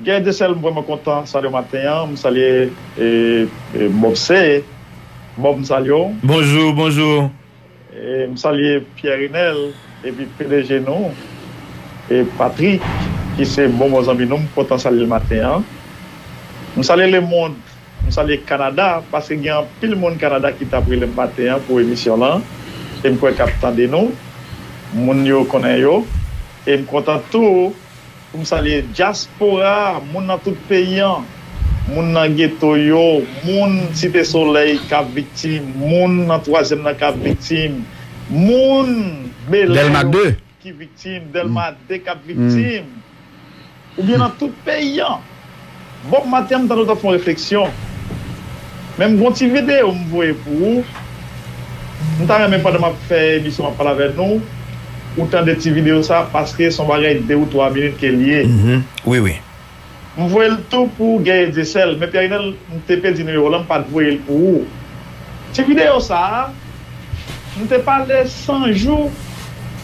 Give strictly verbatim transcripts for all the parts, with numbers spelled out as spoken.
Guerrier Dieuseul, m vrèman kontan salye w maten an. M salye e, e, Bob C. Bob, m salye w. Bonjou, bonjou. E, m salye Pierre Renel, epi P D G nou, e Patrick, ki se bon bon zanmi nou, m kontan salye l maten an. M salye lemonn, m salye Kanada, paske gen anpil moun Kanada ki t ap rele m maten an pou emisyon lan, e m kwè k ap tande nou, moun yo konnen yo, e m kontan tou pou m salye dyaspora, moun nan tout peyi an, moun nan geto yo, moun Site Solèy k ap viktim, moun nan twazyèm nan k ap viktim, moun Bèlè Dèlma yo de. Ki viktim, Dèlma de k ap viktim, oubyen nan tout peyi an. Bon, maten an, m tande w t ap fè yon refleksyon. Men m gon ti videyo m voye pou ou. M ta renmen pandan m ap fè emisyon, m ap pale avè nou, ou tande ti videyo sa, paske se yon bagay de ou twa minit ke l ye. Mhm. Wi, wi. M voye l tou pou Guerrier Dieuseul, men Pierre Renel, m te pèdi nimewo w lan, m pa t voye l pou ou. Ti videyo sa a, m te pale san jou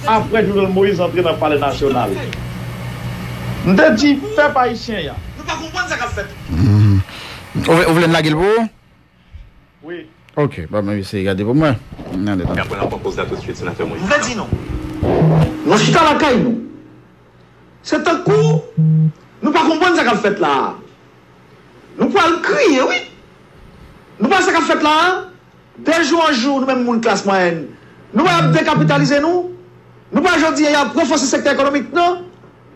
apre Jovenel Moïse antre nan Palè Nasyonal. M te di pèp ayisyen an. Nou pa konprann sa k ap fèt. Mhm. Ou vle, ou vle n lage l pou ou? Wi. Ok, bon, mwen eseye gade pou mwen. N ale la. Apre n ap pran poz la tout swit, Senatè Moïse. M vle di nou, nou chita lakay nou. Se tankou nou pa konprann sa k ap fèt la a. Nou pral kriye, wi. Nou pa wè sa k ap fèt la a. De jou an jou, nou menm moun klas mwayèn, nou pa ap dekapitalize nou. Nou pa jodi a y ap ranfòse sektè ekonomik nan.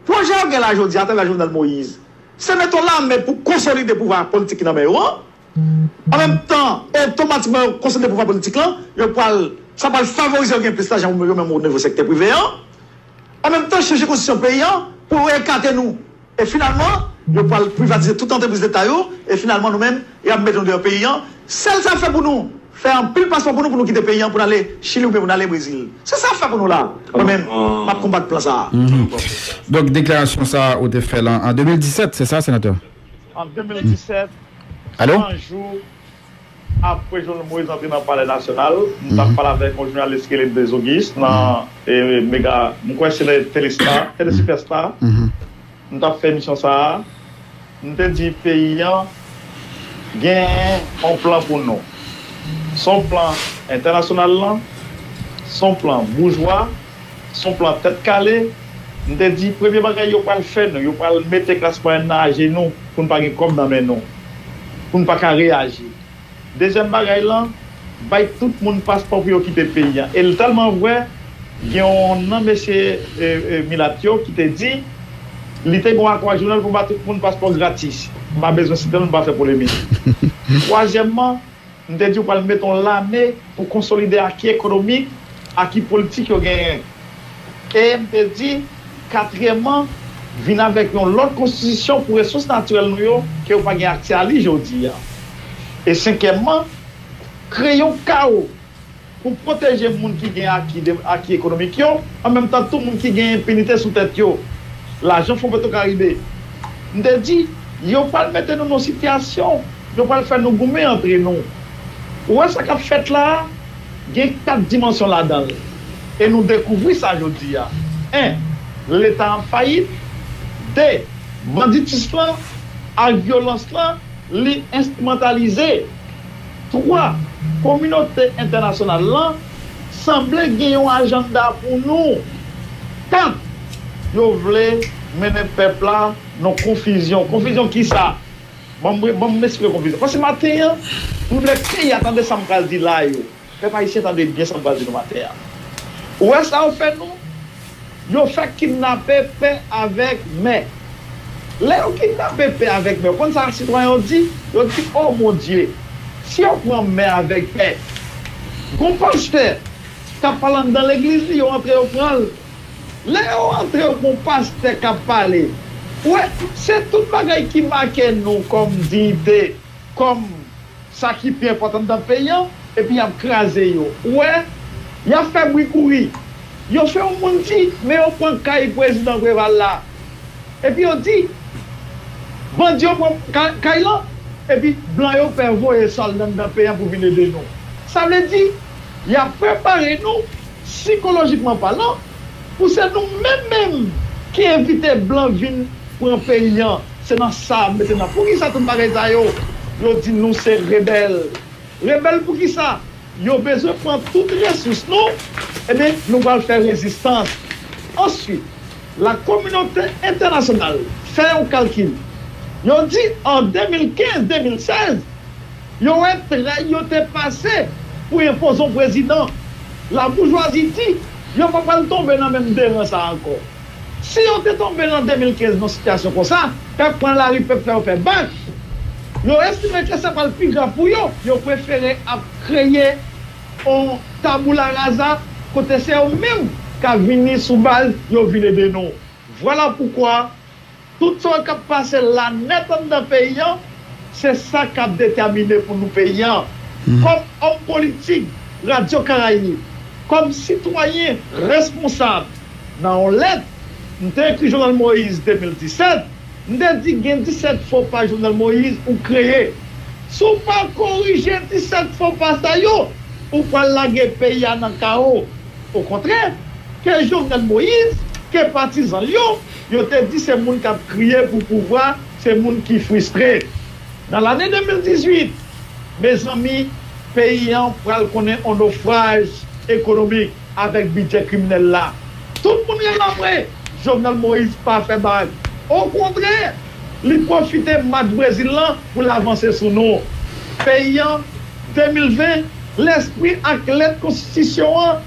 Pwojè yo gen la jodi a atravè Jovenel Moïse, se mete yon lame pou konsolide pouvwa politik ki nan men yo an. An menm tan, otomatikman, yo konsantre pouvwa politik lan, yo pral, sa pral favorize yo gen plis lajan pou yo menm o nivo sektè prive an. An menm tan, chanje konstitisyon peyi an pou yo ekate nou. E finalman, yo pral privatize tout antrepriz leta yo. E finalman, nou menm, y ap mete nou deyò peyi an. Sèl sa y ap fè pou nou, fè anpil paspò pou nou, pou nou kite peyi an, pou n ale Chili oubyen pou n ale Brezil. Se sa y ap fè pou nou la. Mwen menm, m ap konbat plan sa a. Mhm. Donk, deklarasyon sa a, ou te fè l an, an de mil disèt, se sa, senatè? An de mil disèt, alo? San jou apre Jovenel Moïse antre nan Palè Nasyonal, m t ap pale avèk yon jounalis ki rele Blaise Auguste nan, e, Mega, m kwè se le Telestar, Telesipèsta. M t ap fè emisyon sa a, m te di peyi an gen yon plan pou nou. Se yon plan entènasyonal lan, se yon plan boujwa, se yon plan tèt kale. M te di, premye bagay yo pral fè nou, yo pral mete klas mwayèn nan ajenou pou n pa gen kòb nan men nou, pou n pa ka reyaji. Dezyèm bagay lan, bay tout moun paspò pou yo kite peyi an. E l tèlman vrè, gen yon nan mesye, e, e, milat yo ki te di, li te gen yon akò ak Jovenel pou ba tout moun paspò gratis. M pa bezwen site l, m pa fè polemik. Twazyèmman, m te di w pral mete yon lame pou konsolide aki ekonomik, aki politik yo genyen. E m te di, katriyèmman, vin avèk yon lòt konstitisyon pou resous natirèl nou yo, ke yo pa gen aksè a li jodi a. E senkyèmman, kreye yon kawo pou pwoteje moun ki gen aki, de, aki ekonomik yo, an menm tan tou moun ki gen enpinite sou tèt yo. Lajan Fon Petro Karibe. M te di, yo pral mete nou nan yon sitiyasyon, yo pral fè nou goumen antre nou. Ou wè sa k ap fèt la a? Gen kat dimansyon ladan l. E nou dekouvri sa jodi a. En, Leta an fayit. De, banditis lan ak vyolans lan, li enstrimantalize. Twa, kominote entènasyonal lan sanble gen yon ajanda pou nou. Kat, yo vle mennen pèp la nan konfizyon. Konfizyon kisa? Ban m, ban m esplike konfizyon. Paske maten an, m vle peyi a tande sa m pral di la yo. Pèp ayisyen, tande byen sa m pral di nou maten an. Ou wè sa yo fè nou? Yo fè kidnape pè avèk mè. Lè yo kidnape pè avèk mè, ou konn sa sitwayen yo di? Yo di, "O Bondye, si yo pran mè avèk pè." Gon pastè k ap pale anndan legliz li, yo antre, yo pran l. Lè yo antre, yo gon pastè k ap pale. Ou wè, se tout bagay ki make nou kòm diyite, kòm sa ki pi enpòtan anndan peyi an, epi y ap kraze yo. Ou wè, y ap fè bri kouri. Yo fè yon moun di, men yo pran kay prezidan Preval la. Epi yo di, bandi yo pran ka-, kay lan, epi blan yo pè voye sòlda anndan peyi an pou vin ede nou. Sa vle di, y ap prepare nou, sikolojikman palan, pou se nou menm menm ki envite blan vin pran peyi an. Se nan sa, mete nan. Poukisa tout bagay sa yo? Yo di nou se rebèl. Rebèl poukisa? Yo bezwen pran tout resous nou. Ebyen, nou pral fè rezistans. Answit, la kominote entènasyonal fè yon kalkil. Yo di an de mil kenz, de mil sèz, yo wè trè yo te pase pou enpoze yon prezidan. Laboujwazi di yo pa pral tonbe nan menm deran sa ankò. Si yo te tonbe nan de mil kenz nan sitiyasyon konsa, pèp pran lari, pèp fè yo fè bak. Yo estime ke sa pral pi grav pou yo. Yo prefere ap kreye yon taboula raza kote se yo menm k ap vini sou bal, yo vin ede nou. Vwala poukwa tout sa k ap pase la nèt anndan peyi an, se sa k ap detèmine pou nou peyi an. Kòm òm politik Radyo Karayib, kòm sitwayen responsab, nan yon lèt m te ekri Jovenel Moïse de mil disèt, m te di gen disèt fo pa Jovenel Moïse ou kreye. Si w pa korije disèt fo pa sa yo, ou pral lage peyi a nan kawo. Okontrè, ke Jovenel Moïse, ke patizan l yo, yo te di se moun k ap kriye pou pouvwa, se moun ki fristre. Nan lane de mil dizuit, mezanmi, peyi an pral konnen yon nofraj ekonomik avèk bidjè kriminèl la. Tout moun relanbre, Jovenel Moïse pa fè bak. Okontrè, li pwofite match Brezil lan pou l avanse sou nou. Peyi an, de mil ven, lespri ak lèt konstitisyon an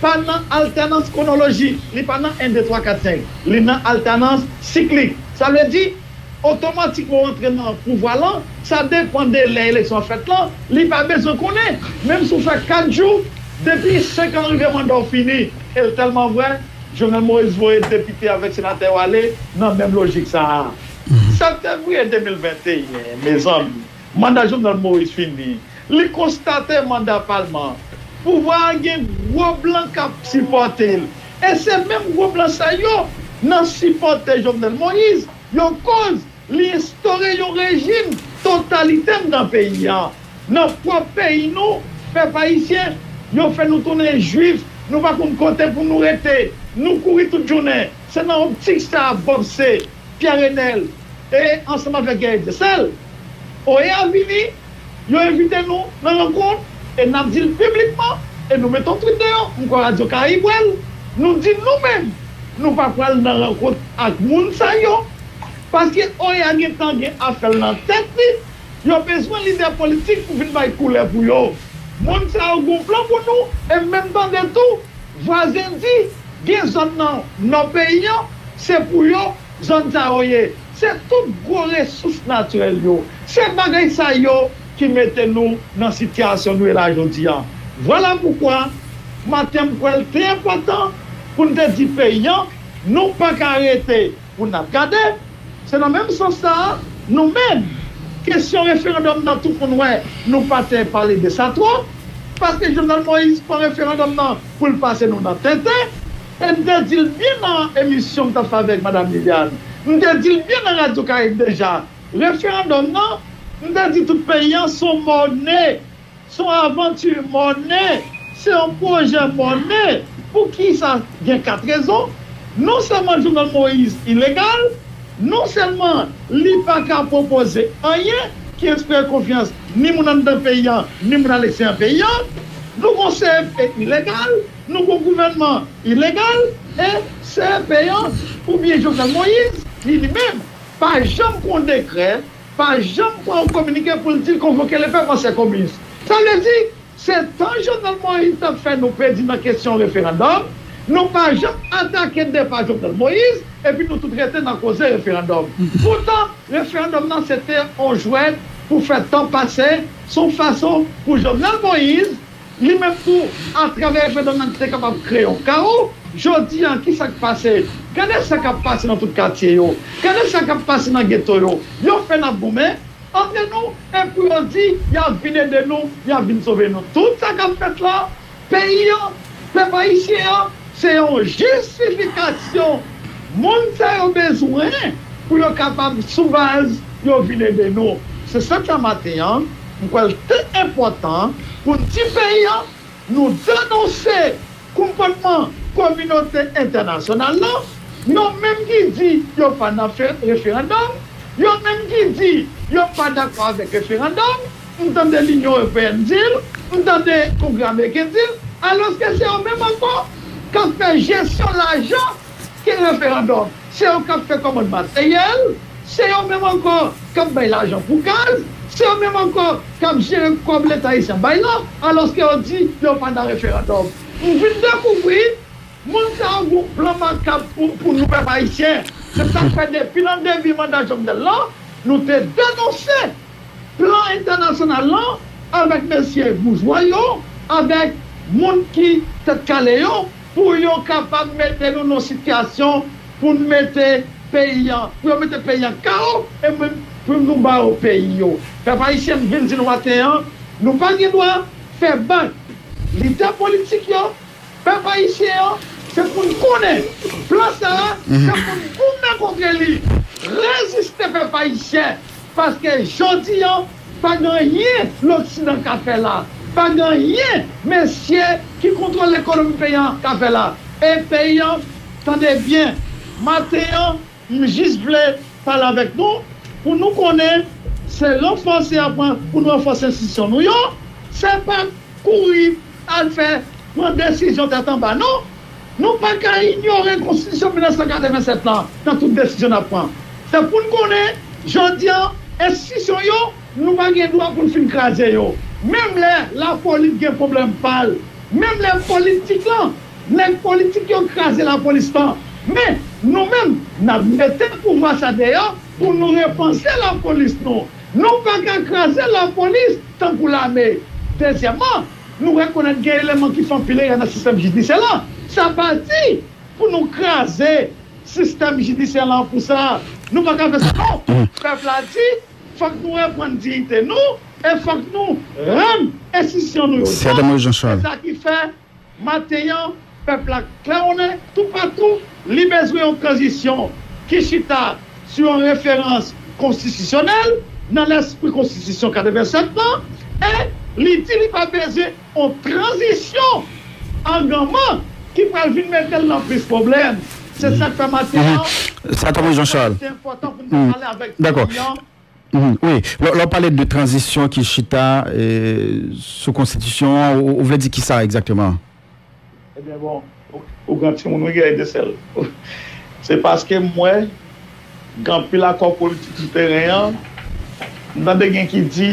pa nan altènans kwonolojik, li pa nan en, de, twa, kat, senk, li nan altènans siklik. Sa vle di, otomatikman w antre nan pouvwa lan, sa depann de lè eleksyon an fèt lan, li pa bezwen konnen. Menm si w fè kat jou, depi senk an rive manda w fini, e l tèlman vrè, Jovenel Moïse voye depite avèk senatè yo ale nan menm lojik sa a. Sèt fevriye de mil venteyen, mezanmi, manda Jovenel Moïse fini. Li konstate manda palman. Pouvwa a gen gwo blan k ap sipòte l. E se menm gwo blan sa yo nan sipòte Jovenel Moïse, yo koz li enstore yon rejim totalitè nan peyi a. Nan pwòp peyi nou, pèp ayisyen, yo fè nou tounen jwif, nou pa konn kote pou nou rete, nou kouri tout jounen. Se nan optik sa a Bob C, Pierre Renel e ansanm avèk Guerrier Dieuseul, O E A vini, yo envite nou nan rankont, e n ap di l piblikman, e nou mete yon twit deyò, m kwè Radyo Karayib wè l, nou di nou menm, nou pa pral nan rankont ak moun sa yo, paske O E A gentan gen afè l nan tèt li, yo bezwen lidè politik pou vin bay koulè pou yo. Moun sa yo gen plan pou nou, e m menm tande tou, vwazen di, gen zòn nan nò peyi an, se pou yo, zòn sa yo ye. Se tout gwo resous natirèl yo. Se bagay sa yo ki mete nou nan sitiyasyon nou ye la jodi a. Vwala poukwa, maten m kwè l te enpòtan pou n te di peyi an, nou pa ka rete pou n ap gade. Se nan menm sans sa a, nou menm, kesyon referandòm nan tout moun wè, nou pa te pale de sa twòp, paske Jovenel Moïse pran referandòm nan pou l pase nou nan tenten, e m te di l byen nan emisyon m t ap fè avèk Madam Liliane, m te di l byen nan Radyo Karayib deja, referandòm nan, m te di tout peyi an se yon mòne, se yon avanti mòne, se yon pwojè mòne. Poukisa? Gen kat rezon. Non sèlman Jovenel Moïse ilegal, non sèlman li pa ka pwopoze anyen ki enspire konfyans ni moun anndan peyi an, ni moun aleksteryè peyi an, nou gon C E P ilegal, nou gon gouvènman ilegal, e C E P an, oubyen Jovenel Moïse, li li menm, pa janm pran yon dekrè, pa janm pran yon kominike pou l di l konvoke lepèp ansyen kominis. Sa vle di, se tan Jovenel Moïse t ap fè nou pèdi nan kesyon referandòm, nou pa janm atake depa Jovenel Moïse, epi nou tout rete nan koze referandòm. Poutan, referandòm nan se te yon jwèt pou fè tan pase, se yon fason pou Jovenel Moïse, li menm tou, atravè referandòm nan, te kapab kreye yon kawo. Jodi a, ki sa k pase? Gade sa k ap pase nan tout katye yo. Gade sa k ap pase nan geto yo. Yo fè n ap goumen antre nou, e pou yo di, y ap vin ede nou, y ap vin sove nou. Tout sa k ap fèt la, peyi an, pèp ayisyen an, se yon jistifikasyon moun sa yo bezwen pou yo kapab sou baz yo vin ede nou. Se sa k fè maten an, m kwè l te enpòtan pou n di peyi an, nou denonse konpòtman kominote entènasyonal la, yo menm ki di yo pa nan fè referandòm, Yo menm ki di yo pa dakò avèk referandòm, m tande Linyon Ewopeyèn di l, m tande Kongrè Ameriken di l, alòske se yo menm ankò k ap fè jesyon lajan ke referandòm. Se yo k ap fè kòmand materyèl, se yo menm ankò k ap bay lajan pou gaz, se yo menm ankò k ap jere kòb Leta ayisyen bay la, alòske yo di yo pa nan referandòm. M vin dekouvri moun sa yo gen yon plan makab pou, pou nou pèp ayisyen. Se sa k fè depi nan debi manda Jovenel lan, nou te denonse plan entènasyonal lan avèk mesye boujwa yo, avèk moun ki tèt kale yo, pou yo kapab mete nou nan sitiyasyon pou n mete peyi an, pou yo mete peyi an kawo, e menm pou nou ba yo peyi yo. Pèp ayisyen, m vin di nou maten an, nou pa gen dwa fè bak lidè politik yo, pèp ayisyen an, se pou n konnen plan sa a, se pou n goumen kont li, reziste pèp ayisyen, paske jodi an, pa gen anyen Loksidan ka fè la, pa gen anyen mesye ki kontwole lekonomi peyi an ka fè la. E peyi an, tande byen, maten an, m jis vle pale avèk nou, pou nou konnen se ranfòse aprann, pou nou ranfòse enstitisyon nou yo, se pa kouri al fè pran desizyon tèt anba, non. Nou pa ka inyore konstitisyon mil nèf san katrevennsèt lan nan tout desizyon n ap pran. Se pou n konnen, jodi an, enstitisyon yo, nou pa gen dwa pou n fin kraze yo. Menm lè lapolis gen pwoblèm pa l, menm lè politik lan, nèg politik yo kraze lapolis lan. Men, nou menm, n ap mete pouvwa sa deyò pou nou repanse lapolis nou. Nou pa ka kraze lapolis tankou lame. Dezyèmman, nou rekonèt gen eleman ki fè anpil erè nan sistèm jidisyè lan. Sa pa di pou nou kraze sistèm jidisyè lan pou sa. Nou pa ka fè sa, non. Pèp la di, fòk nou reprann diyite nou e fòk nou rann enstitisyon nou yo. Sètènman, Jean Charles. Se sa ki fè maten an, pèp la klèwonnen toupatou, li bezwen yon tranzisyon ki chita sou yon referans konstitisyonèl nan lèspri konstitisyon katrevennsèt lan, e li di li pa bezwen yon tranzisyon anganman ki pral vin mete l nan plis pwoblèm. Se sa k fè maten an, Sètènman, Jean Charles. Se enpòtan pou nou pale avèk peyi an. Mhm, wi. Lè, lè w pale de tranzisyon ki chita, eh, sou konstitisyon an, ou, ou vle di ki sa egzakteman? Ebyen, bon, ou, ou gran timoun, wi, Guerrier Desel. Se paske m wè gen anpil akò politik sou teren an. M tande gen ki di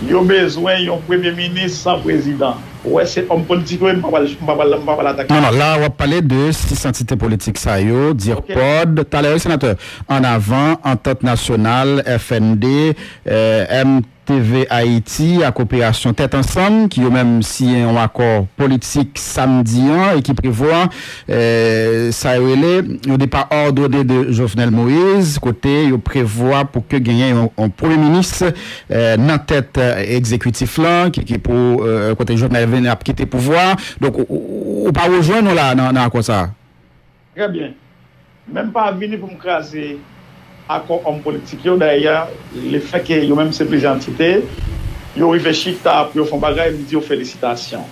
yo bezwen yon premye minis san prezidan. Ou wè, se òm politik yo ye, m pa pral, m pa pral, m pa pral atake. Non, non, la, w ap pale de sis antite politik sa yo, DIRPOD, talè, wi, senatè, Ann Avan, Antant Nasyonal, F N D, eh, M T V Ayiti ak Operasyon Tèt Ansanm, ki yo menm siyen yon akò politik samdi an e ki prevwa, eh, sa yo rele yon depa òdone de Jovenel Moïse, kote yo prevwa pou ke genyen yon, yon premye minis, eh, nan tèt, eh, egzekitif lan, ki, ki pou, eh, kote Jovenel vin ap kite pouvwa. Donk, ou, ou, ou pa rejwenn nou la nan, nan akò sa a? Trè byen. Men m pa vini pou m kraze akò òm politik yo. Dayè, lefètke yo menm se plizyè antite, yo rive chita pou yo fè yon bagay, m di yo felisitasyon.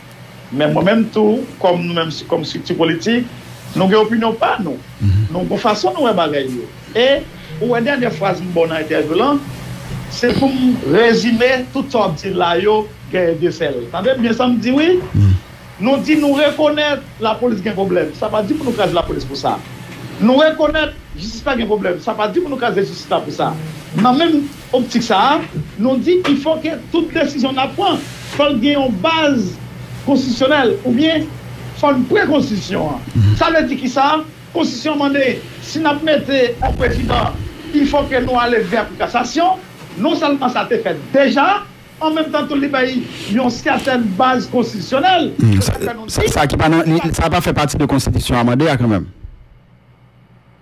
Men mwen menm tou, kòm nou menm, kòm estrikti politik, nou gen opinyon pa nou. Nou gen fason nou wè bagay yo. E ou wè dènye fraz m ba w nan entèvyou lan, se pou m rezime tout sa w ap di la yo, Guerrier Desel. Tande byen sa m di, wi. Nou di nou rekonèt lapolis gen pwoblèm. Sa pa di pou nou kraze lapolis pou sa. Nou rekonèt jistis la gen pwoblèm. Sa pa di pou nou kraze jistis la pou sa. Nan menm optik sa a, nou di il faut que tout desizyon n ap pran, fò l gen yon baz konstitisyonèl oubyen fò n pre konstitisyon an. Sa vle di ki sa? Konstitisyon an mande, si n ap mete yon prezidan, il faut que nou ale vè Kou Kasasyon. Non sèlman sa te fèt deja, an menm tan tou, li bay yon sètèn baz konstitisyonèl. Hmm, sa, sa, sa ki pa nan, li, sa pa fè pati de konstitisyon amande a kanmenm.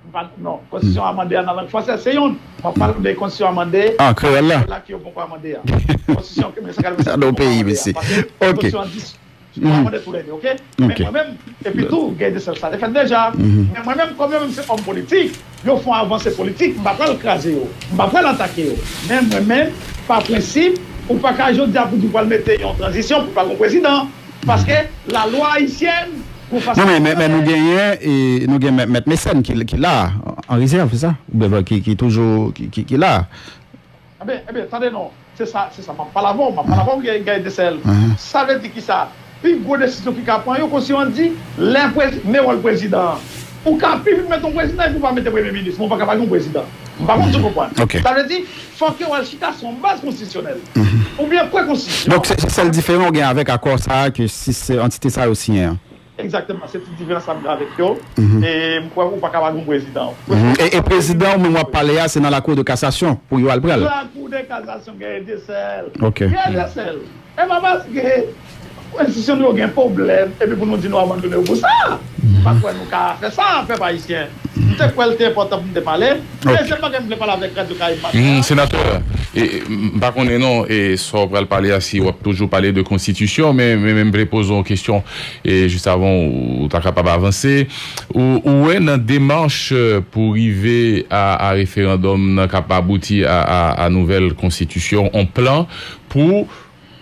M pa, non, konstitisyon amande a nan lang fransè, se youn. M ap pale de konstitisyon amande a, kreyòl la, ki yo poko amande a. Konstitisyon mil nèf san katrevennsèt, nan yon peyi, mesye. Paske konstitisyon an di, Yo amande tou lè de, oke? Men mwen menm, epi tou, gen de sèl sa te fèt deja. Men mwen menm, kòm yo menm se òm politik, yo fè yon avanse politik, m pa pral kraze yo, m pa pral atake yo. Men mwen menm, pa prensip, ou pa ka jodi a pou di w pral mete yon tranzisyon pou pa gen prezidan. Paske lalwa ayisyèn, pou fason. Non, men, men, men nou genyen, e, nou gen mèt, mèt Mesèn ki, ki la, an rezèv, se sa? Oubyen ki, ki toujou, ki, ki, ki la? Ebyen, ebyen, tande non. Se sa, se sa, m ap pale avè w, m ap pale avè w, Guy, Guy Desel. Sa vle di ki sa? Pi gwo desizyon ki ka pran yo, konstitisyon an di, lè prezi-, men wòl prezidan an. Ou ka pi vit mete yon prezidan epi ou pa mete premye minis, men ou pa ka pa gen yon prezidan. M pa konn si w konprann. Sa vle di, fòk yo al chita sou yon baz konstitisyonèl. Oubyen pre konstitisyon. Donk, se, se sèl diferan w gen avèk akò sa a ke sis antite sa yo siyen an? Egzakteman, se ti diferans la m gen avèk yo. E m kwè ou pa ka pa gen yon prezidan. E, e prezidan ou menm w ap pale a, se nan lakou de kasasyon pou yo al pral? Lakou de kasasyon, Guy Desel. Guy Desel. E pa paske enstitisyon nou yo gen pwoblèm, epi pou nou di nou abandone yo pou sa. M pa kwè nou ka fè sa, pèp ayisyen. M te kwè l te enpòtan pou m te pale. Men se bagay m vle pale avèk Radyo Karayib maten an. Senatè, e, e, m pa konnen non, e sa w pral pale a, si w ap toujou pale de konstitisyon, men, men, men m vle poze w yon kesyon, e jis avan ou ta kapab avanse. Ou, ou wè nan demach, e, pou rive a, a referandòm nan k ap abouti a, a, a nouvèl konstitisyon, yon plan pou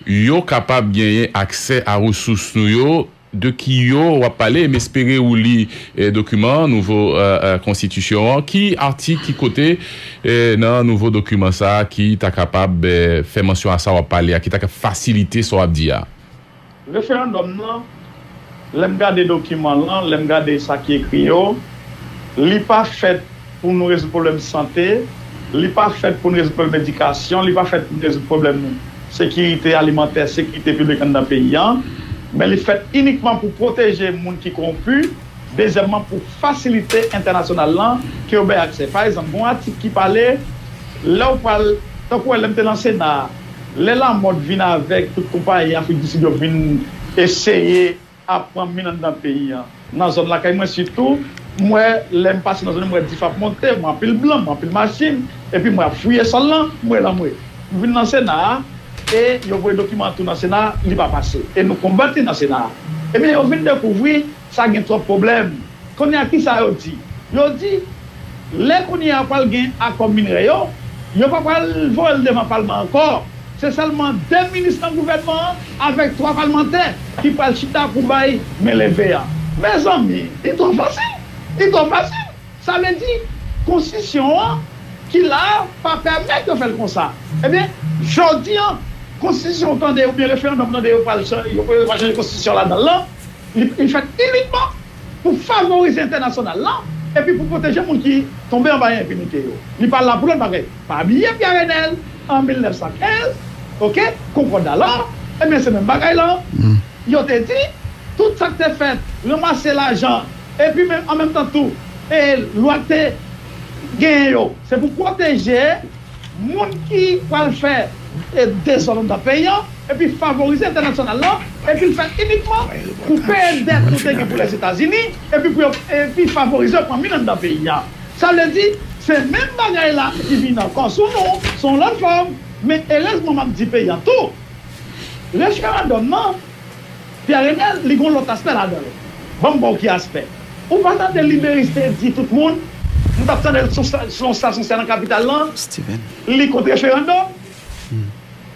yo kapab genyen aksè a resous nou yo, de ki yo w ap pale, m espere ou li, e, dokiman an, nouvo, e, e, konstitisyon an. Ki atik, ki kote, e, nan nouvo dokiman sa a ki ta kapab, e, fè mansyon a sa w ap pale a, ki ta ka fasilite sa w ap di a? Referandòm nan, lè m gade dokiman lan, lè m gade sa ki ekri yo, li pa fèt pou nou rezoud pwoblèm sante, li pa fèt pou nou rezoud pwoblèm edikasyon, li pa fèt pou nou rezoud pwoblèm sekirite alimantè, sekirite piblik anndan peyi a, men li fèt inikman pou pwoteje moun ki kowonpi, dezyèmman, pou fasilite entènasyonal lan ke yo bay aksè. Pa egzanp, gen yon atik ki pale, lè w pral, tankou lè m te nan Sena a, lè Lamòt vin avèk tout konpayi Afrik di Sid yo vin eseye ap pran min anndan peyi a. Nan zòn lakay mwen sitou, m wè lè m pase nan zòn yo, m wè dif ap monte, m wè anpil blan, m wè anpil machin, epi m wè ap fouye sòl lan, m wè lanmwe. M vin nan Sena a, e yo voye dokiman an tou nan Sena a, li pa pase. E nou konbat li nan Sena a. Ebyen, yo vin dekouvri sa gen twòp pwoblèm. Kounye a, kisa yo di? Yo di, lè kounye a pral gen akò minerè yo, yo pa pral voye l devan palman ankò. Se sèlman de minis nan gouvènman an avèk twa palmantè ki pral chita pou bay men leve a. Mezanmi, li twò fasil. Li twò fasil. Sa vle di, konstitisyon an ki la a pa pèmèt yo fè l konsa. Ebyen, jodi a, konstitisyon ou tande, oubyen referandòm ou tande yo pral chan-, yo pral chanje konstitisyon ladan l lan, li, li fèt inikman pou favorize entènasyonal lan, epi pou pwoteje moun ki tonbe anba enpinite yo. Li pa la pou lòt bagay. Pa bliye Pierre Renel, an mil nèf san kenz, oke, Concorde d'Alors, ebyen, se menm bagay lan. Yo te di, tout sa k te fèt, ranmase lajan, epi menm, an menm tan tou, e lwa k te genyen yo, se pou pwoteje moun ki pral fè, e, dezòd anndan peyi an, epi favorize entènasyonal lan, epi l fèt inikman pou peye dèt nou te gen pou Lèzetazini, epi pou yo, epi favorize yo pran min anndan peyi a. Sa vle di, se menm bagay la ki vin ankò sou nou, sou yon lòt fòm, men erezman m ap di peyi a tou, referandòm nan, Pierre Renel, li gon lòt aspè ladan l. Ban m ba w ki aspè. Ou pa tande liberis te di tout moun, m t ap tande l sou sta-, sou yon stasyon sèl nan kapital lan, li kont referandòm.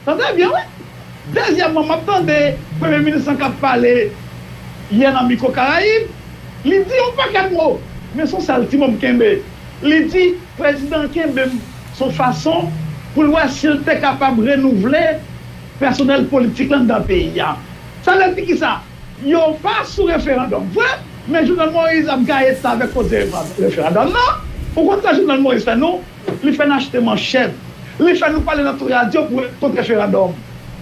Tande byen, wi. Dezyèmman, m ap tande premye minis lan k ap pale yè nan Mikwo Karayib, li di yon pakèt mo, men se yon sèl ti mo m kenbe. Li di, prezidan an kenbe m se yon fason pou l wè si l te kapab renouvle pèsonèl politik lan anndan peyi a. Sa vle di kisa? Yo pa sou referandòm vre, men Jovenel Moïse ap gaye sa avèk koze referandòm nan. Ou konn sa Jovenel Moïse fè nou? Li fè n achte manchèt. Li fè nou pale nan tout radyo pou, kont referandòm.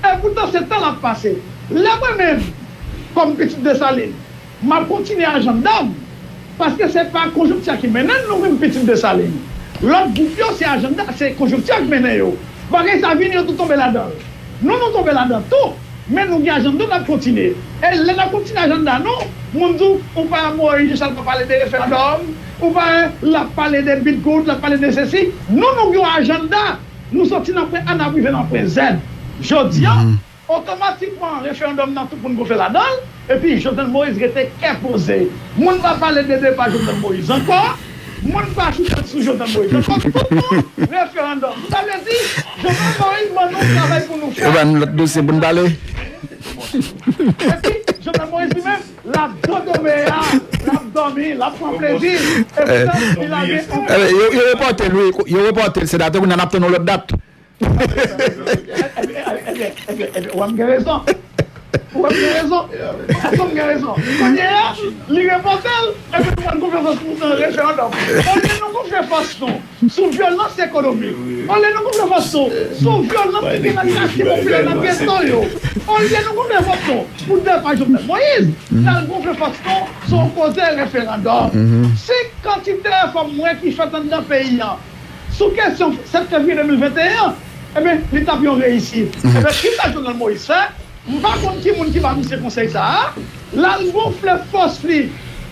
E poutan se tan l ap pase. Lè mwen menm, kòm pitit Desalin, m ap kontinye ajanda m. Paske se pa konjonkti a ki mennen n, nou menm pitit Desalin. Lòt gwoup yo, se ajanda, se konjonkti a k mennen yo. Bagay sa vini, yo tou tonbe ladan l. Nou, nou tonbe ladan tou. Men nou gen ajanda, n ap kontinye. E lè n ap kontinye ajanda nou, moun di w, ou pa wè Moïse Jean Charles pa pale de referandòm, ou pa wè l ap pale de bit goud, l ap pale de sesi. Nou, nou gen yon ajanda. Nou soti nan pwen A, n ap rive nan pwen Z. Jodi a, otomatikman, referandòm nan, tout moun gonfle ladan l. Epi, Jovenel Moïse rete kè poze. Moun pa pale de depa Jovenel Moïse ankò. Moun pa chita sou Jovenel Moïse ankò. Tout moun, referandòm. Sa vle di, Jovenel Moïse ban nou travay pou nou fè. Yo ban nou lòt dosye pou n pale. Epi, Jovenel Moïse li menm, L ap dodobe a, l ap dòmi, l ap pran plezi. Epi, li lage yon... Yo, yo repòte l, wi. Yo repòte l, senatè, kounye a n ap tann yon lòt dat. Ebyen, ebyen, ebyen, ebyen, ou wè m gen rezon. Ou wè m gen rezon. Èske m gen rezon? Kounye a, li repòte l, epi nou pral gonfle fòs nou nan referandòm. Olye nou gonfle fòs nou sou vyolans ekonomik, olye nou gonfle fòs nou sou vyolans ki gen nan katye popilè, nan geto yo, olye nou gonfle fòs nou pou depa Jovenel Moïse, n al gonfle fòs nou sou yon koze referandòm. Si kantite efò m wè ki fèt anndan peyi a sou kesyon sèt fevriye de mil venteyen an, ebyen, li t ap yon reyisit. Ebyen, kisa Jovenel Moïse fè? M pa konn ki moun ki ba misye konsèy sa a. L al gonfle fòs li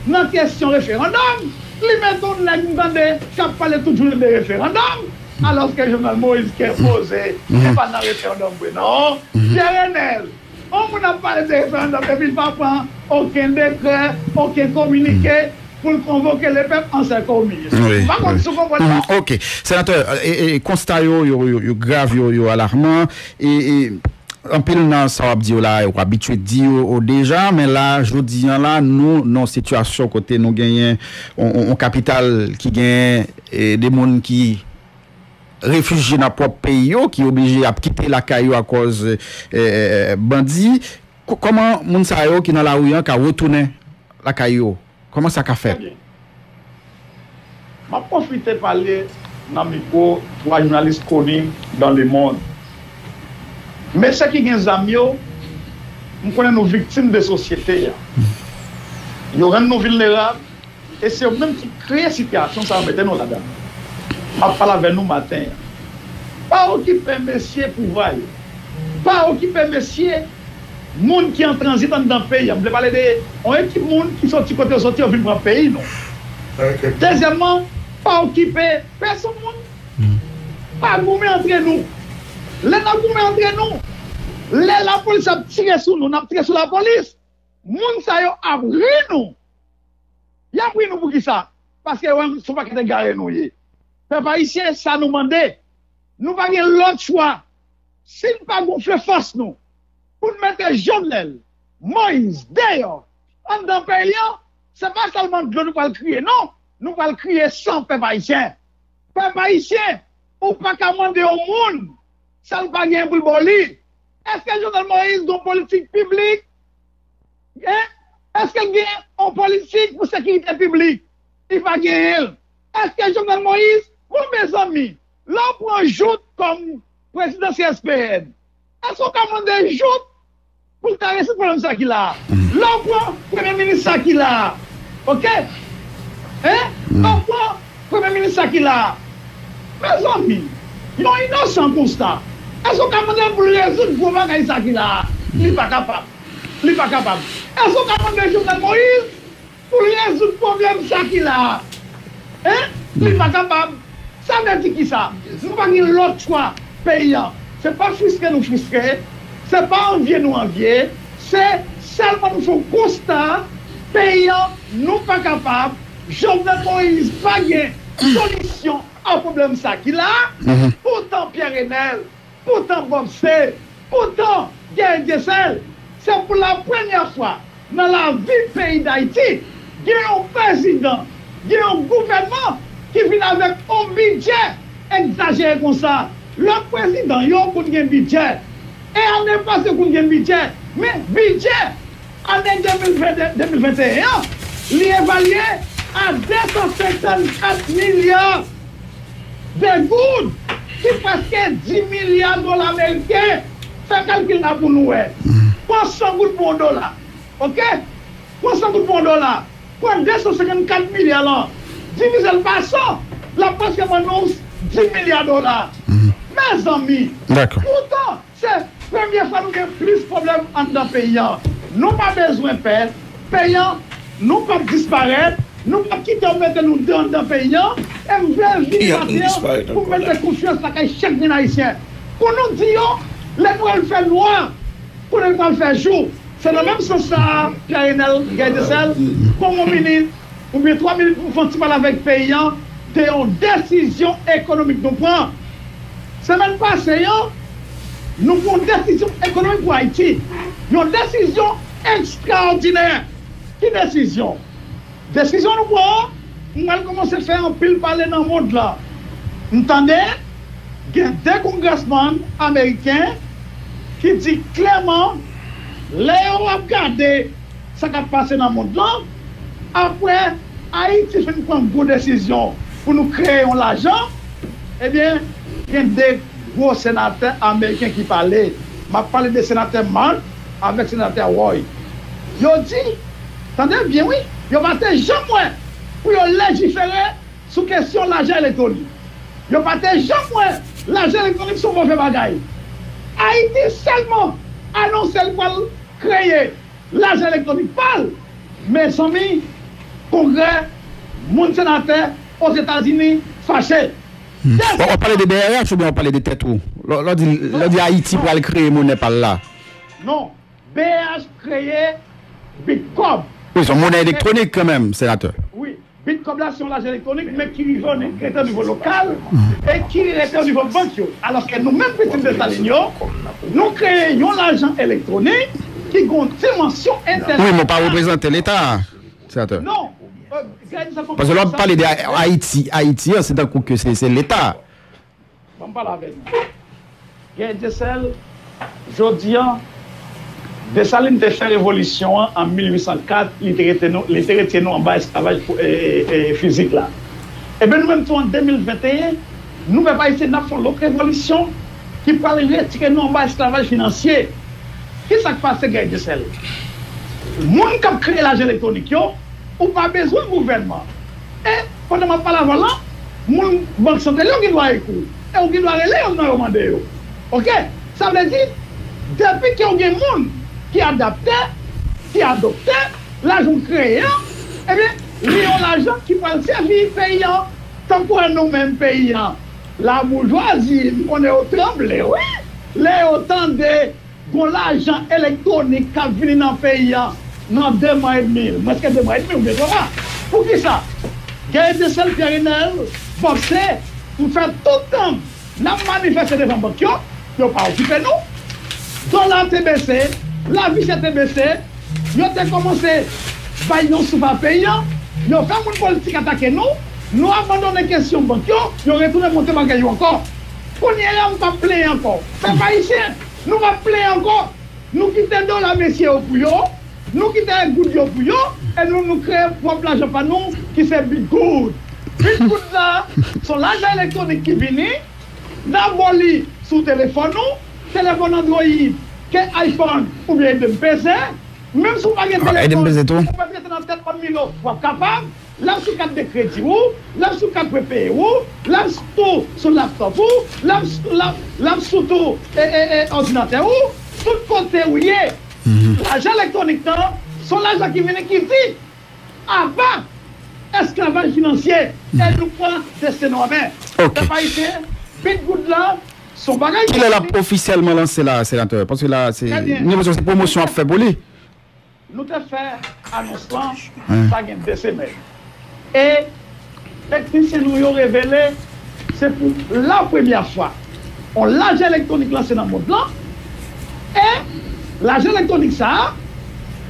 nan kesyon referandòm. Li mete yon nèg m tande k ap pale tout jounen de referandòm, alòske Jovenel Moïse gen koze, se pa nan referandòm vre non. Pierre Renel, yon moun ap pale de referandòm epi l pa pran okenn dekrè, okenn kominike pou l konvoke lepèp an sèl kominis. M pa konn si w konprann sa. Ok. Senatè, e, e, konsta yo, yo, yo, yo grav, yo, yo alarman. E, e, anpil nan sa w ap di yo la, ou abitye di yo, o, deja, men la, jodi a la, nou nan yon sitiyasyon kote nou genyen yon, yon, yon kapital ki genyen, e, de moun ki refijye nan pwòp peyi yo, ki oblije ap kite lakay yo akòz, e, e, e, bandi. Ko-, kòman moun sa yo ki nan lari an ka retounen lakay yo? Kòman sa ka fèt? Trè byen. M ap pwofite pale nan mikwo twa jounalis koni dans le monde. Mesye ki gen zam yo, m konnen nou viktim de sosyete a. Yo rann nou vilnerab, e se yo menm ki kreye sitiyasyon sa yo mete nou ladan. M ap pale avè nou maten an. Pa okipe mesye pouvwa yo. Pa okipe mesye moun ki an tranzit anndan peyi a. M vle pale de yon ekip moun ki soti kote yo soti, yo vin pran peyi nou. Dezyèmman, pa okipe pèsonn moun. Pa goumen antre nou. Lè n ap goumen antre nou, lè lapolis ap tire sou nou, n ap tire sou lapolis, moun sa yo ap ri nou. Y ap ri nou poukisa? Paske yo wè se yon pakèt egare nou ye. Pèp ayisyen, sa nou mande. Nou pa gen lòt chwa. Si n pa gonfle fòs nou pou n mete Jovenel Moïse deyò anndan peyi an, se pa sèlman dlo nou pral kriye, non. Nou pral kriye san, pèp ayisyen. Pèp ayisyen, ou pa ka mande yon moun sa l pa genyen pou l ba w li. Èske Jovenel Moïse gen yon politik piblik? Hein? Èske l gen yon politik pou sekirite piblik? Li pa genyen l. Èske Jovenel Moïse, bon, mezanmi, lè w pran Jouthe kòm prezidan C S P N, èske w ka mande Jouthe pou l ta rezoud pwoblèm sa ki la a? Lè w pran premye minis sa ki la a, oke? Hein? Lè w pran premye minis sa ki la a, mezanmi, yon inosan konsa, èske w ka mande l pou l rezoud gwo bagay sa ki la a? Li pa kapab. Li pa kapab. Èske w ka mande Jovenel Moïse pou l rezoud pwoblèm sa ki la a? Hein? Li pa kapab. Sa vle di kisa? Nou pa gen lòt chwa. Peyi an, se pa friske nou friske, se pa anvye nou anvye, se sèlman nou fè yon konsta, peyi an, nou pa kapab. Jovenel Moïse pa gen solisyon a pwoblèm sa ki la a. Poutan Pierre Renel, poutan Bob C, poutan Guerrier Dieuseul, se pou la premyè fwa nan lavi peyi Dayiti, gen yon prezidan, gen yon gouvènman ki vin avèk yon bidjè egzajere konsa. Lòt prezidan yo konn gen bidjè. E ane pase konn gen bidjè. Men bidjè ane de mil ven, de mil venteyen an, li evalye a de san senkannkat milya de goud, ki prèske dis milya dola meriken. Fè kalkil la pou nou wè. Pran san goud pou yon dola. Oke? Pran san goud pou yon dola. Pran de san senkannkat milya lan, divize l pa san, l ap prèske ban nou dis milya dola. Mezanmi, poutan, se premye fwa nou gen plis pwoblèm anndan peyi an. Nou pa bezwen pè. Peyi an, nou p ap disparèt. Nou p ap kite yo mete nou deyò anndan peyi an. E m vle vini maten an pou m mete konfyans lakay chak grenn ayisyen. Pou nou di yo, lè nou wè l fè nwa, kounye a l pral fè jou. Se nan menm sans sa a, Pierre Renel Guerrier Dieuseul, pran yon minit oubyen twa minit pou fè yon ti pale avèk peyi an de yon desizyon ekonomik nou pran. Semèn pase an, nou pran yon desizyon ekonomik pou Ayiti. Yon desizyon ekstraòdinè. Ki desizyon? Desizyon nou pran an, m pral kòmanse fè anpil pale nan mond lan. M tande gen de kongrèsmann ameriken ki di klèman, lè yo ap gade sa k ap pase nan mond lan, apre Ayiti fin pran gwo desizyon pou nou kreye yon lajan, ebyen, gen de gwo senatè ameriken ki pale. M ap pale de senatè Mark avèk senatè Roy. Yo di, tande byen wi, yo pa te janm wè pou yo lejifere sou kesyon lajan elektwonik. Yo pa te janm wè lajan elektwonik se yon move bagay. Ayiti sèlman anonse l pral kreye lajan elektwonik pa l. Mezanmi, Kongrè, moun senatè Ozetazini fache. W ap pale de B R H oubyen w ap pale de tèt ou? Lè w di, lè w di Ayiti pral kreye monè pa l la. Non, B R H kreye Bitcob. Wi, se yon monè elektwonik kanmenm, senatè. Wi, Bitcob la se yon lajan elektwonik, men ki rive rete o nivo lokal e ki rete o nivo bank yo. Alòske nou menm pitit Desalin yo, nou kreye yon lajan elektwonik ki gen yon dimansyon entènasyonal. Wi, men w pa reprezante Leta, senatè. Non. Paske lè w ap pale de Ayiti, Ayiti an, se tankou ke se, se Leta. Ban m pale avè nou. Gè Dyesèl, jodi an, Desalin te fè revolisyon an an mil uit san kat, li te rete nou, li te retire nou anba esklavaj fizik la. Ebyen nou menm tou an de mil venteyen, nou pèp ayisyen n ap fè yon lòt revolisyon ki pral retire nou anba esklavaj finansye. Kisa k pase Gè Dyesèl? Moun k ap kreye lajan elektwonik yo, ou pa bezwen gouvènman. E pandan m ap pale avè w lan, moun Bank Santral yo gen dwa ekri w. E ou gen dwa rele youn nan yo mande yo. Oke? Sa vle di, depi ke w gen moun ki adapte, ki adopte lajan w kreye an, ebyen, li yon lajan ki pral sèvi peyi an. Tankou nou menm peyi an, laboujwazi, m konnen yo tranble, wi, lè yo tande gon lajan elektwonik k ap vini nan peyi an nan de mwa edmi, mwens ke de mwa edmi oubyen twa mwa. Poukisa? Gè Dyesèl, Pyè Renèl, Bòb Se, m fè tout tan n ap manifeste devan bank yo, yo pa okipe nou. Dola te bese, lavi chè te bese, yo te kòmanse bay yon souf a peyi an, yo fè moun politik atake nou, nou abandone kesyon bank yo, yo retounen monte bagay yo ankò. Kounye a, m p ap plenyen ankò. Pèp ayisyen, nou p ap plenyen ankò. Nou kite dola mesye yo pou yo, nou kite goud yo pou yo, e nou, nou kreye pwòp lajan pa nou ki se Bitgoud. Bitgoud la, se yon lajan elektwonik ki vini, n aboli sou telefòn ou, telefòn Android, ke iPhone oubyen ede m peze, menm si w pa gen telefòn, ou mèt rete nan tèt bann Milo, w ap kapab. L ap sou kat de kredi ou, l ap sou kat prepeye ou, l ap tou sou laptòp ou, l ap, l ap, l ap sou tou e, e, e, òdinatè ou, tout kote ou ye. Lajan elektwonik lan, se yon lajan ki vini ki di, aba esklavaj finansye, e nou pran desten nou an men. Pèp ayisyen, Bitgoud lan, se yon bagay ki. Kilè l ap ofisyèlman lanse la, senatè? Paske la, se, m gen enpresyon se pwomosyon w ap fè pou li. Nou te fè anons lan, sa gen de semèn. E teknisyen nou yo revele, se pou la premyè fwa, yon lajan elektwonik lanse nan mond lan. E lajan elektwonik sa a,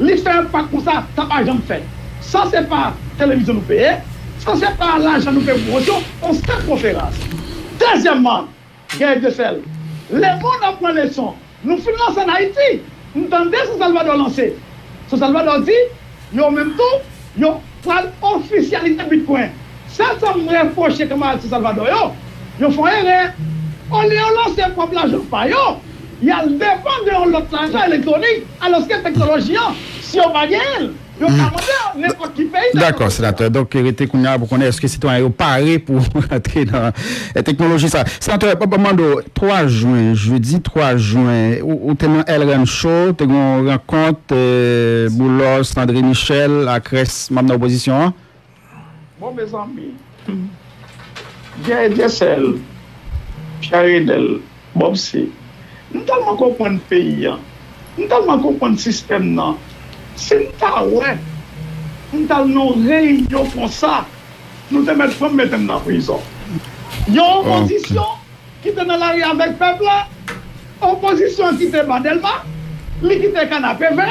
li fè enpak konsa, sa pa janm fèt. Sa se pa televizyon nou peye, sa se pa lajan nou peye pou pwomosyon, yon senp konferans. Dezyèmman, Gè Dyesèl, lemonn ap pran leson. Nou fin lanse ann Ayiti. M tande San Salvadò lanse. San Salvadò di, yo menm tou, yo pral ofisyalize Bitcoin. Sèl sa m repwoche kanmarad San Salvadò yo, yo fè yon erè. Olye yo lanse pwòp lajan pa yo, y al depann de yon lòt lajan elektwonik, alòske teknoloji an, si yo pa genyen l, yo ka mande nenpòt ki peyi. Dakò, senatè. Donk, rete kounye a pou konnen èske sitwayen yo pare pou rantre nan eh, teknoloji sa. Senatè, ban m mande w, twa jen, jedi twa jen, ou, ou te nan El Rancho, te gen yon rankont, eh, Boulos, André Michel ak rès manm nan opozisyon an? Bon, mezanmi, Guerrier Dieuseul, Pierre Renel, Bòb Se, m tèlman konprann peyi an, m tèlman konprann sistèm nan. Si m ta wè m t al nan yon reyinyon konsa, nou te mèt pran m mete m nan prizon. Yon opozisyon ki te nan lari avèk pèp la, opozisyon an kite Ba Dèlma, li kite Kanapevè,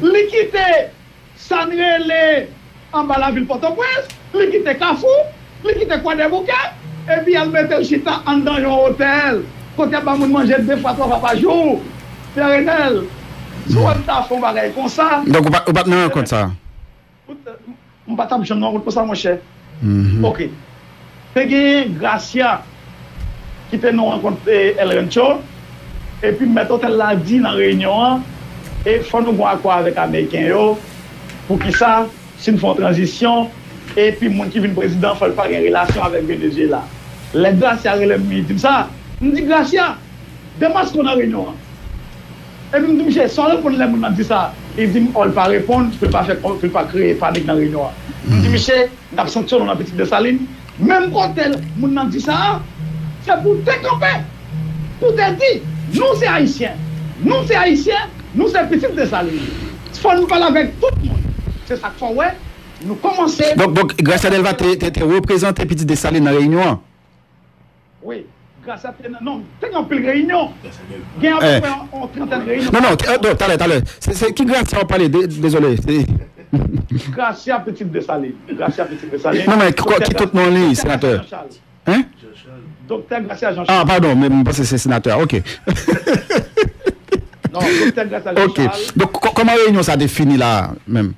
li kite Sa n rele anba lavil Pòtoprens, li kite Kafou, li kite Kwadèboukè, epi y al mete l chita anndan yon otèl, kote y ap ba moun manje de fwa, twa fwa pa jou. Pierre Renel, si w wè m ta fè yon bagay konsa, Donk, ou pa, ou pa t nan rankont sa a? M pa t ap janm nan rankont konsa, monchè. Mhm. Ok. Te genyen Gracia ki te nan rankont, eh, El Rancho, epi mèt otèl la di nan reyinyon an, e fò nou gen akò avèk Ameriken yo, poukisa, si n fè yon tranzisyon, epi moun ki vin prezidan, fò l pa gen relasyon avèk Venezyela. Lè Gracia rele m, li di m sa, m di, Gracia, demaske w nan reyinyon an. Epi m di misye, sa w reponn lè moun nan di sa? Li di m, oh, l pa reponn, pou l pa fè, pou l pa kreye panik nan reyinyon an. M di misye, n ap sanksyone w nan Pitit Desalin. Menm kote moun nan di sa a, se pou te kanpe, pou te di, nou se Ayisyen, nou se Ayisyen, nou se Pitit Desalin. Fò nou pale avèk tout moun. Se sa k fè w wè, nou kòmanse. Donk, donk, Gracia Delva te, te, te reprezante Pitit Desalin nan reyinyon an? Wi, Gracia te nan, non, te gen anpil reyinyon. Gen apeprè yon, yon trantèn reyinyon. Non, non, t-, euh, non, talè, talè. Se, se ki Gracia w ap pale? De-, dezole. Se Gracia Pitit Desalin. Gracia Pitit Desalin. Non, men ki, ki tout non li, senatè? Doktè Gracia Jean Charles. Hein? Doktè Gracia Jean Charles. Ah, padon, men m panse se senatè. Ok. Non, Doktè Gracia Jean Charles. Ok. Donk, kò-, kòman reyinyon sa te fini la, menm?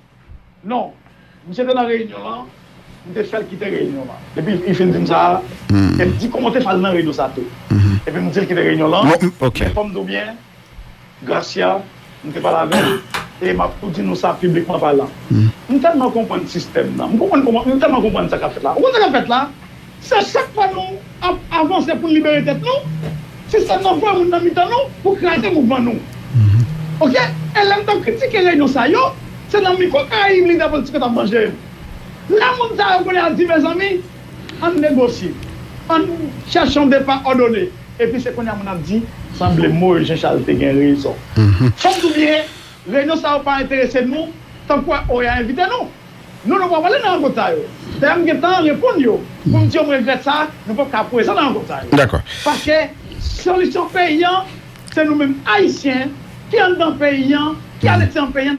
Non, misye te nan reyinyon lan, m te fè l kite reyinyon lan. Epi li fin di m sa, e m di kòman w te fè al nan reyinyon sa tou. Epi m di l kite reyinyon lan, men fò m di w byen, Gracia, m te pale avè l, e m ap tou di nou sa piblikman palan. M tèlman konprann sistèm nan, m konprann kòman, m tèlman konprann sa k ap fèt la. Ou konn sa k ap fèt la? Se chak fwa nou ap avanse pou n libere tèt nou, sistèm nan voye moun nan mitan nou pou kraze mouvman nou. Oke? E lè m t ap kritike reyinyon sa yo, se nan mikwo Karayib lidè politik yo t ap manje m. Lè moun sa yo kounye a di, mezanmi, ann negosye, ann chèche yon depa òdone. Epi se kounye a moun ap di, sanble Moyiz Jan Chal te gen rezon. Fò m di w byen, reyinyon sa yo pa enterese nou, tankou O E A envite nou. Nou, nou pa prale nan rankont sa yo. Dayè, m gentan reponn yo pou m di yo m regrèt sa, nou p ap ka prezan nan rankont sa yo. Dakò. Paske solisyon peyi an, se nou menm Ayisyen ki anndan peyi an, ki aletizan peyi an.